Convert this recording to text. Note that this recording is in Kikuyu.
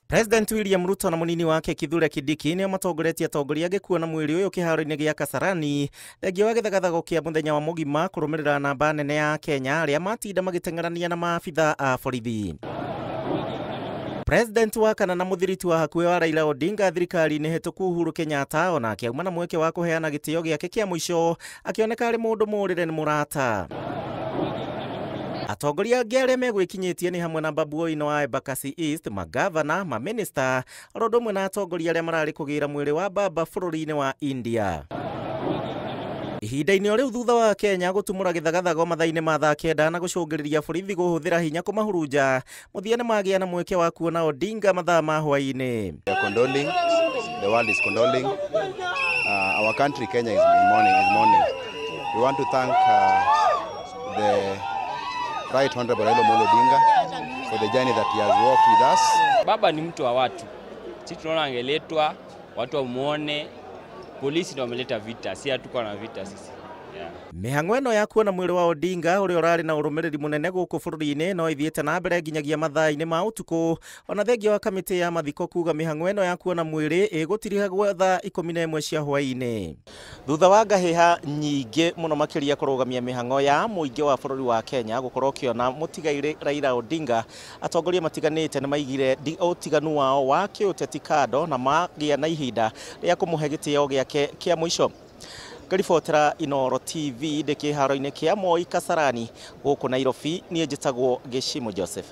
President William Ruto na mũnini wake Kithure Kindiki nĩo matongoretie atongoria angĩ kuona mwĩrĩ ũyũ kĩharo-inĩ gĩa Kasarani, thengia wa gĩthagathago kĩa mũthenya wa mũgima kũrũmĩrĩra namba nene ya Kenya arĩa matinda magĩteng'erania na maabitha a borithi. President wa kana na mũthiriti wa hakuhĩ wa Raila Odinga thirikari-inĩ hĩtũku Uhuru Kenyatta onake auma na mweke wa kũheana gĩtĩo gĩake kĩa mũico, akĩoneka arĩ mũndũ mũrĩre nĩ mũrata. Atongoria angĩ arĩa megwĩkinyĩtie nĩ hamwe na Babu Owino wa Embakasi East, magavana, maminista, oro ũndũ ũmwe na atongoria arĩa mararĩ kũgĩra mwĩrĩ wa baba bũrũri-inĩ wa India. Ihinda-inĩ o rĩu, thutha wa Kenya gũtumũra gĩthagathago mathaa-inĩ ma thaa 9 na gũcũngĩrĩria borithi kũhũthĩra hinya kũmahurunja, mũthia nĩ magĩa na mweke wa kuona Odinga mathaa ma hwaĩ-inĩ. We are condoling, the world is condoling. Our country, Kenya, is in mourning. Is mourning. We want to thank the Right Honorable Raila Amolo Odinga for the journey that he has walked with us. Baba ni mtu wa watu, sisi tunaona angeletwa watu wamuone. Polisi ndio wameleta vita, si hatuko na vita sisi, yeah. Mĩhang'o ĩno ya kuona mwĩrĩ wa Odinga ũrĩa ũrarĩ na ũrũmĩrĩri mũnene gũkũ bũrũri-inĩ no ĩthiĩte na mbere nginyagia mathaa-inĩ ma ũtukũ, ona thengia wa kamĩtĩ ya mathiko kuga mĩhang'o ĩno ya kuona mwĩrĩ ĩgũtirihagwo thaa 11 cia hwaĩ-inĩ, thutha wa ngahĩha nyingĩ mũno makĩria kũrũgamia mĩhang'o ya mũingĩ wa bũrũri wa Kenya gũkorwo ũkĩona mũtigairĩ Raila Odinga. Atongoria matiganĩte nĩ maigire ũtiganu wao wa kĩũteti kando na magĩa na ihinda rĩa kũmũhe gĩtĩo gĩake kĩa mũico. Ngaribotera Inooro TV ndĩ kĩharo-inĩ kĩa Moi Kasarani gũkũ Nairobi, niĩ njĩtagwo Gĩcimo Joseph.